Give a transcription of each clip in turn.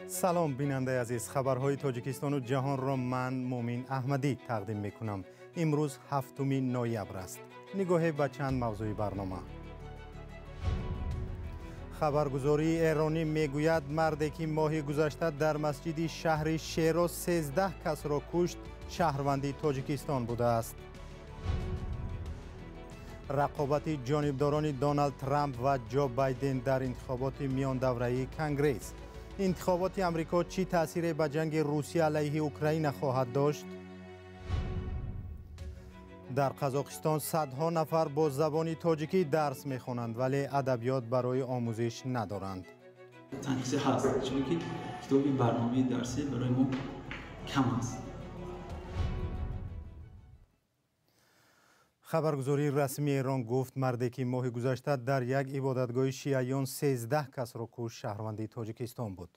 Салом, бинандаи азиз. Хабарҳои Тоҷикистону ҷаҳонро ман, Муъмин Аҳмадӣ, тақдим мекунам. Имрӯз 7 ноябр аст. Нигоҳе ба чанд мавзӯи барнома. Хабаргузории эронӣ мегӯяд, марде ки моҳи гузашта дар масҷиди шаҳри Шероз 13 касро кушт, шаҳрванди Тоҷикистон будааст. Рақобати ҷонибдорони Доналд Трамп ва Ҷо Байден дар интихоботи миёндавраии Конгресс. Интихоботи Амрико чӣ таъсире ба ҷанги Русия алайҳи Украина хоҳад дошт? Дар Қазоқистон садҳо нафар бо забони тоҷикӣ дарс мехонанд, вале адабиёт барои омӯзиш надоранд. Танқисе ҳаст, чунки китоби барномаи дарсӣ барои мо кам аст. Хабаргузории расмии Эрон гуфт, марде ки моҳи гузашта дар як ибодатгоҳи шиаён 13 касро кушт, шаҳрванди Тоҷикистон буд.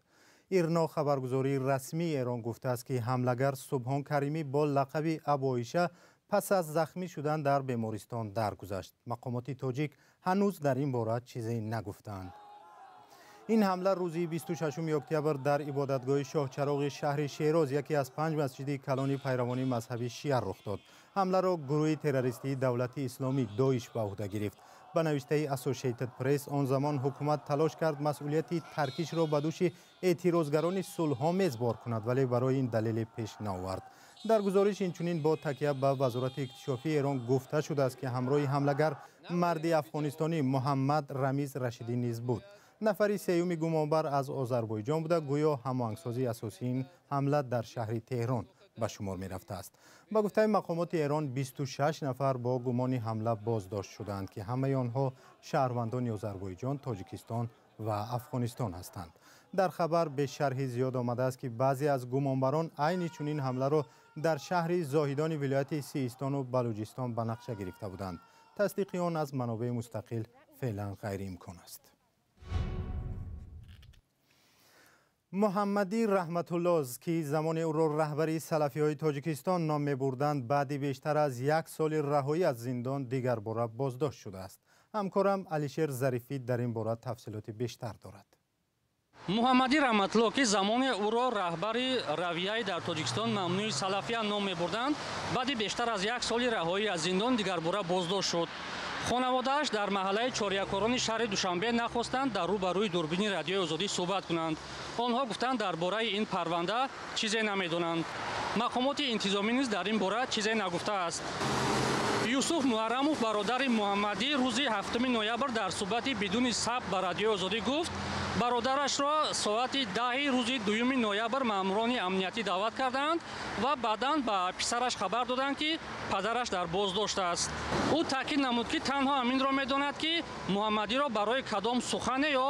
Ирно, хабаргузории расмии Эрон, гуфтааст, ки ҳамлагар Субҳон Каримӣ бо лақаби Абу Оиша пас аз захмӣ шудан дар бемористон даргузашт. Мақомоти тоҷик ҳанӯз дар ин бора чизе нагуфтаанд. Ин ҳамла рӯзи 26 октябр дар ибодатгоҳи Шоҳчароғи шаҳри Шероз, яке аз 5 масҷиди калони пайравони мазҳаби шиа, рух дод. Ҳамларо гурӯҳи террористии Давлати Исломӣ Доиш ба ӯҳда гирифт. Ба навиштаи Associated Press, он замон ҳукумат талош кард масъулияти таркишро ба дӯши эътирозгарони сулҳомез бор кунад, вале барои ин далеле пеш наовард. Дар гузориш инчунин бо такя ба Вазорати иктишофии Эрон гуфта шудааст, ки ҳамроҳи ҳамлагар марди афғонистонӣ Муҳаммад Рамиз Рашидӣ низ буд. Нафари сеюми гумонбар аз Озарбойҷон буда, гӯё ҳамоҳангсозии асосии ин ҳамла дар шаҳри Теҳрон ба шумор мерафтааст. Ба гуфтаи мақомоти Эрон, 26 нафар бо гумони ҳамла боздошт шудаанд, ки ҳамаи онҳо шаҳрвандони Озарбойҷон, Тоҷикистон ва Афғонистон ҳастанд. Дар хабар бе шарҳи зиёд омадааст, ки баъзе аз гумонбарон айни чунин ҳамларо дар шаҳри Зоҳидони вилояти Систону Балуҷистон ба нақша гирифта буданд. Тасдиқи он аз манобеи мустақил феълан ғайриимкон аст. Муҳаммадӣ Раҳматуллоз, ки замоне ӯро раҳбари салафиҳои Тоҷикистон ном мебурданд, баъди бештар аз як соли раҳоӣ аз зиндон дигарбора боздошт шудааст. Ҳамкорам Алишер Зарифӣ дар ин бора тафсилоти бештар дорад. Муҳаммадӣ Раҳматулло, ки замоне ӯро раҳбари равияи дар Тоҷикистон мамнӯи салафия ном мебурданд, баъди бештар аз як соли раҳоӣ аз зиндон дигарбора боздошт шуд. Хонаводааш дар маҳаллаи Чорякорони шаҳри Душанбе нахостанд дар рӯ ба рӯи дурбини Радиои Озодӣ суҳбат кунанд. Онҳо гуфтанд, дар бораи ин парванда чизе намедонанд. Мақомоти интизомӣ низ дар ин бора чизе нагуфтааст. Юсуф Муҳаррамов, бародари Муҳаммадӣ, рӯзи 7 ноябр дар суҳбати бидуни сабт ба Радиои Озодӣ гуфт, бародарашро соати 10 рӯзи 2 ноябр маъмурони амниятӣ даъват карданд ва баъдан ба писараш хабар доданд, ки падараш дар боздошт аст. Ӯ таъкид намуд, ки танҳо ҳаминро медонад, ки Муҳаммадиро барои кадом сухане ё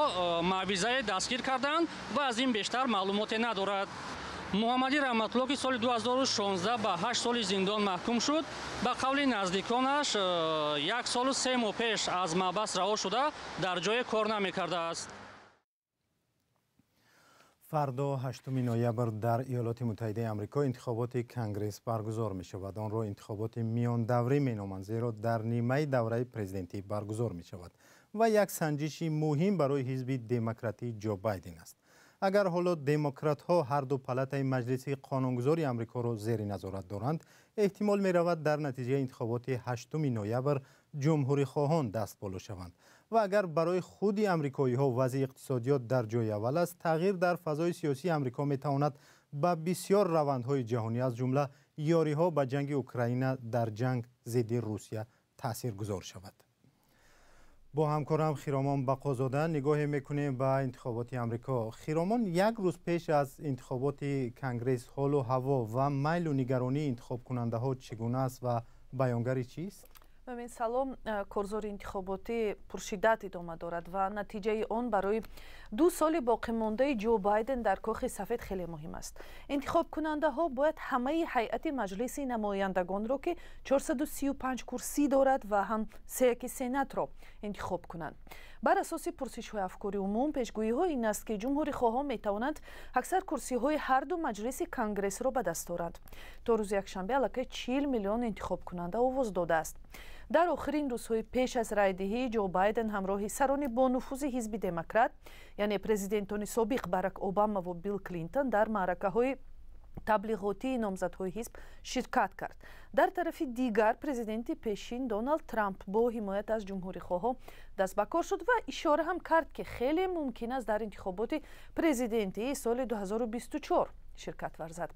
маъвизае дастгир карданд ва аз ин бештар маълумоте надорад. Муҳаммадӣ Раҳматулло, ки соли 2016 ба 8 соли зиндон маҳкум шуд, ба қавли наздиконаш 1 солу 3 моҳ пеш аз маҳбас раҳо шуда, дар ҷое кор намекардааст. Фардо, 8 ноябр, дар Иёлоти Муттаҳидаи Амрико интихоботи Конгресс баргузор мешавад. Онро интихоботи миёндаврӣ меноманд, зеро дар нимаи давраи президентӣ баргузор мешавад ва як санҷиши муҳим барои ҳизби демократӣ Ҷо Байден аст. Агар ҳоло демократҳо ҳар ду палатаи маҷлиси қонунгузори Амрикоро зери назорат доранд, эҳтимол меравад дар натиҷаи интихоботи 8 ноябр ҷумҳурихоҳон даст боло шаванд. Ва агар барои худи амрикоиҳо вазъи иқтисодиёт дар ҷои аввал аст, тағйир дар фазои сиёсии Амрико метавонад ба бисёр равандҳои ҷаҳонӣ, аз ҷумла ёриҳо ба ҷанги Украина дар ҷанг зидди Русия таъсиргузор шавад. Бо ҳамкорам Хиромон Бақозода нигоҳе мекунем ба интихоботи Амрико. Хиромон, як рӯз пеш аз интихоботи Конгресс ҳолу ҳаво ва майлу нигаронии интихобкунандаҳо чӣ гуна аст ва баёнгари чист? Мумин, салом. Корзори интихоботӣ пуршиддат идома дорад ва натиҷаи он барои 2 соли боқимондаи Ҷо Байден дар Кохи Сафед хеле муҳим аст. Интихобкунандаҳо бояд ҳамаи ҳайати Маҷлиси намояндагонро, ки 435 курсӣ дорад, ва ҳам сеяки Сенатро интихоб кунанд. Бар асоси пурсишҳои афкори умум, пешгӯиҳо ин аст, ки ҷумҳурихоҳон метавонанд аксар курсиҳои ҳарду маҷлиси Конгрессро ба даст оранд. То рӯзи якшанбе аллакай 40 миллион интихобкунанда овоз додааст. Дар охирин рӯзҳои пеш аз райдиҳӣ Ҷо Байден ҳамроҳи сарони бонуфузи ҳизби демократ, яъне президентони собиқ Барак Обама ва Билл Клинтон, дар маъракаҳои таблиғотии номзадҳои ҳизб ширкат кард. Дар тарафи дигар, президенти пешин Доналд Трамп бо ҳимоят аз ҷумҳурихоҳҳо даст ба кор шуд ва ишора ҳам кард, ки хеле мумкин аст дар интихоботи президентии соли 2024 ширкат варзад.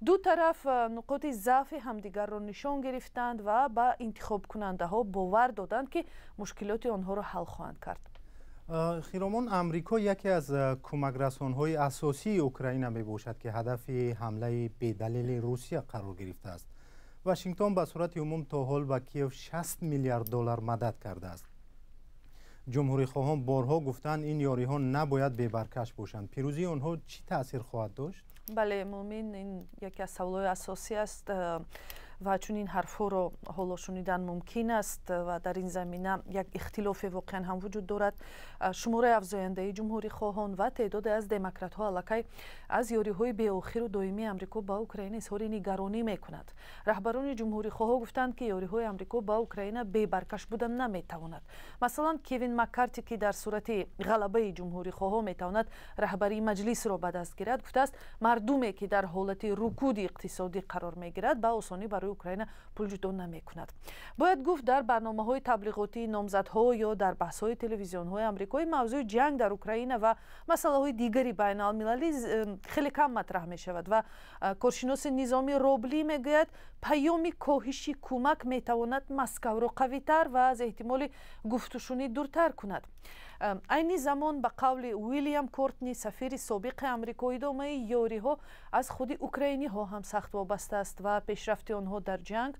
Ду тараф нуқоти заъфи ҳамдигарро нишон гирифтанд ва ба интихобкунандаҳо бовар доданд, ки мушкилоти онҳоро ҳал хоҳанд кард. Хиромон, Амрико яке аз кӯмакрасонҳои асосии Украина мебошад, ки ҳадафи ҳамлаи бедалели Русия қарор гирифтааст. Вашингтон ба сурати умум то ҳол ба Киев 60 миллиард доллар мадад кардааст. Ҷумҳурихоҳон борҳо гуфтанд, ин ёриҳо набояд бебаркаш бошанд. Пирӯзии онҳо чӣ таъсир хоҳад дошт? Бале, Муъмин, ин яке аз саволҳои асосӣ аст ва чунин ҳарфҳоро ҳоло шунидан мумкин аст ва дар ин замина як ихтилофе воқеан ҳам вуҷуд дорад. Шумораи афзояндаи ҷумҳурихоҳон ва теъдоде аз демократҳо аллакай аз ёриҳои беохиру доимии Амрико ба Украина изҳори нигаронӣ мекунад. Раҳбарони ҷумҳурихоҳҳо гуфтанд, ки ёриҳои Амрико ба Украина бебаркаш буда наметавонад. Масалан, Кевин Маккарти, ки дар сурати ғалабаи ҷумҳурихоҳҳо метавонад раҳбарии маҷлисро ба даст гирад, гуфтааст, мардуме, ки дар ҳолати рукуди иқтисодӣ қарор мегирад, ба осонӣ барои Украина пул ҷудо намекунад. Бояд гуфт, дар барномаҳои таблиғотии номзадҳо ё дар баҳсҳои телевизионҳои амрикоӣ мавзӯи ҷанг дар Украина ва масъалаҳои дигари байналмилалӣ хеле кам матраҳ мешавад ва коршиноси низоми Робли мегӯяд, паёми коҳиши кӯмак метавонад Москавро қавитар ва аз эҳтимоли гуфтушунид дуртар кунад. Айни замон, ба қавли Уилям Кортни, сафири собиқи Амрико, идомаи ёриҳо аз худи украиниҳо ҳам сахт вобаста аст ва пешрафти онҳо дар ҷанг,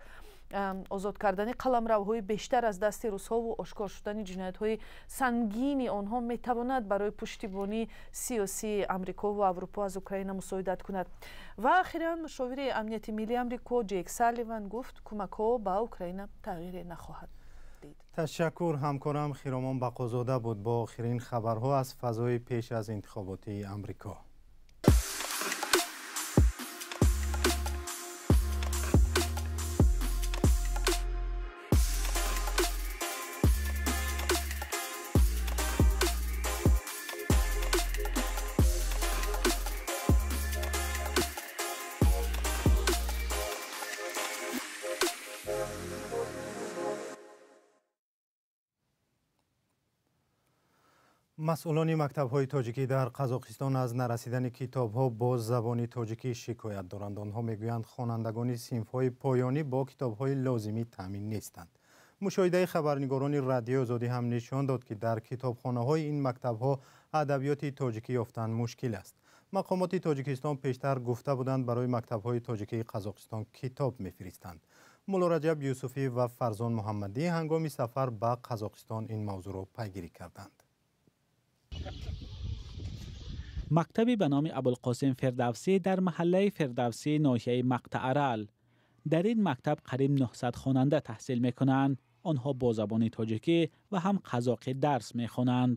озод кардани қаламравҳои бештар аз дасти русҳову ошкор шудани ҷиноятҳои сангини онҳо метавонад барои пуштибонии сиёсии Амрико ва Аврупо аз Украина мусоидат кунад. Ва ахиран, мушовири амнияти миллии Амрико Ҷейк Салливан гуфт, кӯмакҳо ба Украина тағйире нахоҳад дид. Ташаккур, ҳамкорам Хиромон Бақозода буд бо охирин хабарҳо аз фазои пеш аз интихоботи Амрико. Масъулони мактабҳои тоҷикӣ дар Қазоқистон аз нарасидани китобҳо бо забони тоҷикӣ шикоят доранд. Онҳо мегӯянд, хонандагони синфҳои поёнӣ бо китобҳои лозимӣ таъмин нестанд. Мушоҳидаи хабарнигорони Радиои Озодӣ ҳам нишон дод, ки дар китобхонаҳои ин мактабҳо адабиёти тоҷикӣ ёфтан мушкил аст. Мақомоти Тоҷикистон пештар гуфта буданд, барои мактабҳои тоҷикии Қазоқистон китоб мефиристанд. Муллораҷаб Юсуфӣ ва Фарзон Муҳаммадӣ ҳангоми сафар ба Қазоқистон ин мавзӯъро пайгирӣ карданд. Мактабе ба номи Абулқосим Фирдавсӣ дар маҳаллаи Фирдавсӣ, ноҳияи Мақтаарал. Дар ин мактаб қариб 900 хонанда таҳсил мекунанд. Онҳо бо забони тоҷикӣ ва ҳам қазоқӣ дарс мехонанд.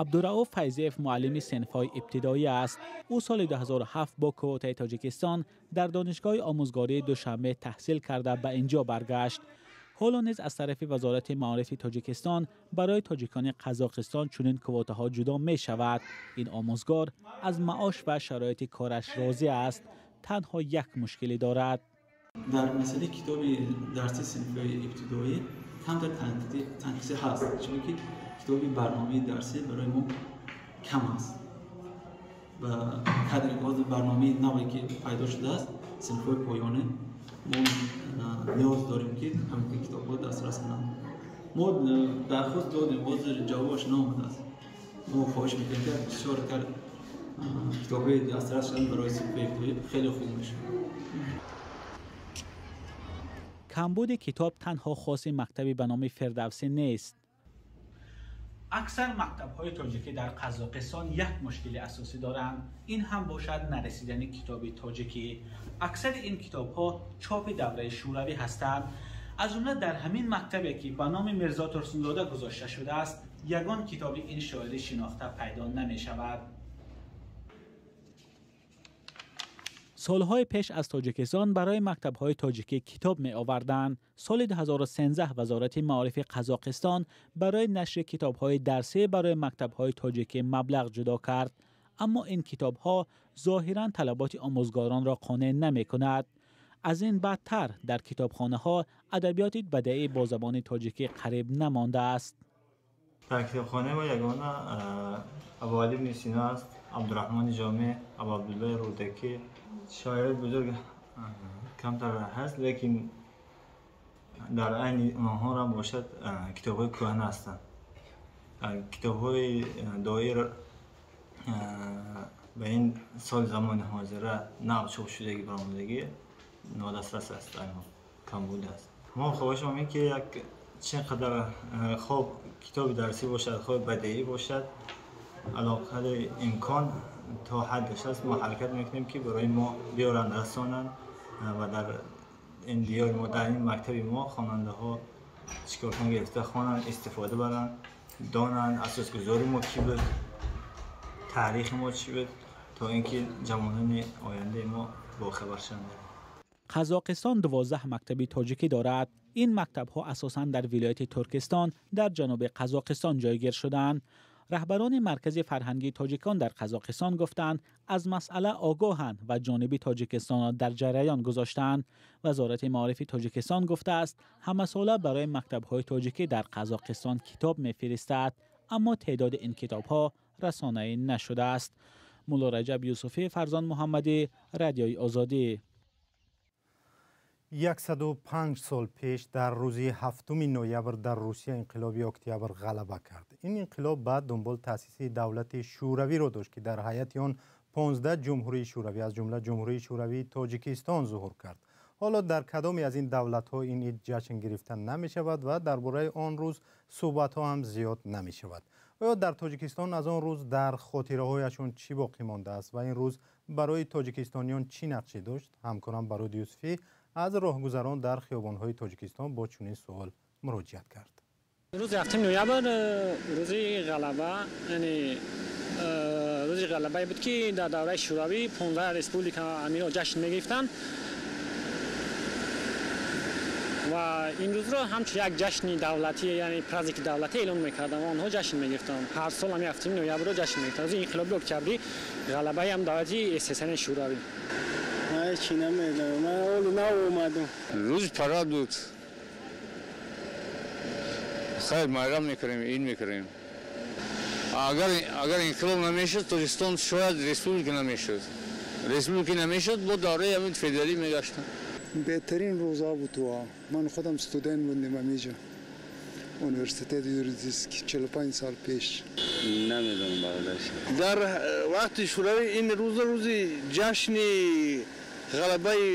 Абдурауф Файзиев муаллими синфҳои ибтидоӣ аст. Ӯ соли 2007 бо квотаи Тоҷикистон дар Донишгоҳи омӯзгории Душанбе таҳсил карда, ба инҷо баргашт. Ҳоло низ аз тарафи Вазорати маорифи Тоҷикистон барои тоҷикони Қазоқистон чунин квотаҳо ҷудо мешавад. Ин омӯзгор аз маош ва шароити кораш розӣ аст. Танҳо як мушкилӣ дорад. Дар масъалаи китоби дарси синфҳои ибтидоӣ камтар танқисӣ ҳаст, чунки китоби барномаи дарсӣ барои мо кам аст ва кадри барномаи наве ки пайдо шудааст, синфҳои поёнӣ, мо ниёз дорем, ки ҳамин китобҳо дастрас кунанд. Мо дархост додем, ҳозир ҷавобаш наомадааст. Мо хоҳиш мекунем, ки бисёртар китобҳои дастрас шаванд барои синфҳои ибтидоӣ, хеле хуб мешавад. Камбуди китоб танҳо хоси мактаби ба номи Фирдавсӣ нест. Аксар мактабҳои тоҷикӣ дар Қазоқистон як мушкили асосӣ доранд. Ин ҳам бошад нарасидани китоби тоҷикӣ. Аксари ин китобҳо чопи давраи шӯравӣ ҳастанд. Аз ҷумла дар ҳамин мактабе ки ба номи Мирзо Турсунзода гузошта шудааст, ягон китоби ин шоири шинохта пайдо намешавад. Солҳои пеш аз Тоҷикистон барои мактабҳои тоҷикӣ китоб меоварданд. Соли 2013 Вазорати маорифи Қазоқистон барои нашри китобҳои дарсӣ барои мактабҳои тоҷикӣ маблағ ҷудо кард. Аммо ин китобҳо зоҳиран талаботи омӯзгоронро қонеъ намекунад. Аз ин бадтар дар китобхонаҳо адабиёти бадеӣ бо забони тоҷикӣ қариб намондааст. Дар китобхонаи мо ягона Абуалӣ ибни Сино аст, Абдураҳмони Ҷомӣ, Абуабдуллоҳи Рӯдакӣ. Шоирои бузург камтар ҳаст, лекин дар айни онҳо ҳам бошад китобҳои кӯҳна ҳастанд. Китобҳои доир ба ин соли замони ҳозира нав чоп шудагӣ баромадагӣ нодастрас аст, камбуд аст. Мо хоҳишам ин ки як чӣ қадар хоб китоби дарсӣ бошад, хоб бадеӣ бошад, алоқади имкон то ҳаддаш аст мо ҳаракат мекунем ки барои мо биёранд, расонанд ва дар ин диёри мо, дар ин мактаби мо хонандаҳо чикор кунанд, гирифта хонанд, истифода баранд, донанд асосгузори мо кӣ буд, таърихи мо чӣ буд, то инки ҷавонони ояндаи мо бохабар шаванд. Қазоқистон 12 мактаби тоҷикӣ дорад. Ин мактабҳо асосан дар вилояти Туркистон дар ҷануби Қазоқистон ҷойгир шуданд. Раҳбарони маркази фарҳангии тоҷикон дар Қазоқистон гуфтанд аз масъала огоҳанд ва ҷониби Тоҷикистонро дар ҷараён гузоштанд. Вазорати маорифи Тоҷикистон гуфтааст ҳамасола барои мактабҳои тоҷикӣ дар Қазоқистон китоб мефиристад, аммо теъдоди ин китобҳо расонаӣ нашудааст. Мулло Раҷаб Юсуфӣ, Фарзон Муҳаммадӣ, Радиои Озодӣ. 105 сол пеш дар рӯзи 7 ноябр дар Русия инқилоби октябр ғалаба кард. Ин инқилоб ба дунбол таъсиси давлати Шӯравиро дошт, ки дар ҳайати он 15 ҷумҳурии Шӯравӣ аз ҷумла Ҷумҳурии Шӯравии Тоҷикистон зуҳур кард. Ҳоло дар кадоме аз ин давлатҳо ин ид ҷашн гирифта намешавад ва дар бораи он рӯз суҳбатҳо ҳам зиёд намешавад. Оё дар Тоҷикистон аз он рӯз дар хотираҳояшон чӣ боқӣ мондааст ва ин рӯз барои тоҷикистониён чӣ нақше дошт? Ҳамкорам Баруд Юсуфӣ аз роҳгузарон дар хиёбонҳои Тоҷикистон бо чунин суол муроҷиат кард. Рӯзи 7 ноябр рӯзи ғалаба, яъне рӯзи ғалабае буд, ки дар давраи Шӯравӣ 15 республика амиро ҷашн мегирифтанд ва ин рӯзро ҳамчун як ҷашни давлатӣ, яъне праздники давлатӣ эълон мекарданд ва онҳо ҷашн мегирифтанд. Ҳар сол ҳамин 7 ноябрро ҷашн мегирифтанд. Рӯзи инқилоби октябрӣ, ғалабаи ҳам давлати СССР Шӯравӣ. Ман чӣ намедонам, ман ҳоло нав омадам. Рӯзи парад буд. Хайр, майрам мекунем, ин мекунем. Агар инқилоб намешуд, Тоҷикистон шояд республика намешуд. Республика намешуд, бо давраи ҳамин федералӣ мегаштанд. Беҳтарин рӯзҳо буд. Ман худам студент будем ҳаминҷо, университети юридический, 45 сол пеш. Намедонам бародарш. Дар вақти Шӯравӣ ин рӯз рӯзи ҷашни ғалабаи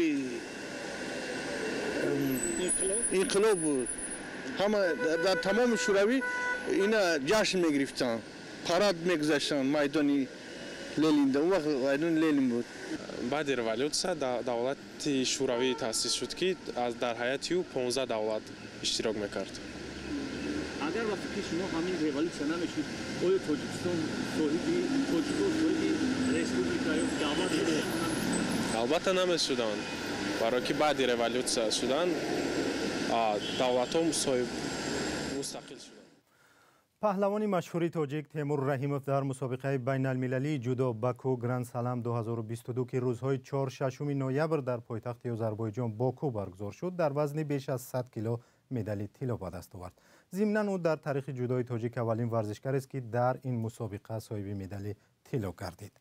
инқилоб буд. Ҳама дар тамоми Шӯравӣ ина ҷашн мегирифтанд, парад мегузаштанд майдони Ленин. Он вақт майдони Ленин буд. Баъди революсия давлати Шӯравӣ таъсис шуд, ки дар ҳайати ӯ 15 давлат иштирок мекард. Агар ба фикри шумо ҳамин революсия намешуд, оё Тоҷикистон соҳиби тоҷикон соҳиби республика ё давлат мешуданд? Албатта намешуданд, барои ки баъди революсия шудан давлатҳо соҳиб мустақил шуданд. Паҳлавони машҳури тоҷик Темур Раҳимов дар мусобиқаи байналмилалии ҷудо Баку Гранд Салам 2022, ки рӯзҳои 4-6 ноябр дар пойтахти Озарбойҷон Боку баргузор шуд, дар вазни беш аз 100 кило медали тилло ба даст овард. Зимнан ӯ дар таърихи ҷудои тоҷик аввалин варзишгарест, ки дар ин мусобиқа соҳиби медали тилло гардид.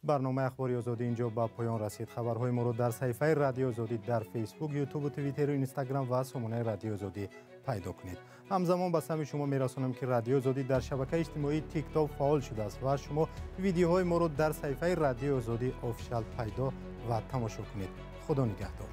Барномаи Ахбори Озодӣ инҷо ба поён расид. Хабарҳои моро дар саҳифаи Радиои Озодӣ дар Фейсбук, Ютубу, Твиттеру, Инстаграм ва сомонаи Радиои Озодӣ пайдо кунед. Ҳамзамон ба самъи шумо мерасонам, ки Радиои Озодӣ дар шабакаи иҷтимоии ТикТок фаъол шудааст ва шумо видеоҳои моро дар саҳифаи Радиои Озодӣ офишал пайдо ва тамошо кунед. Худо нигаҳдор.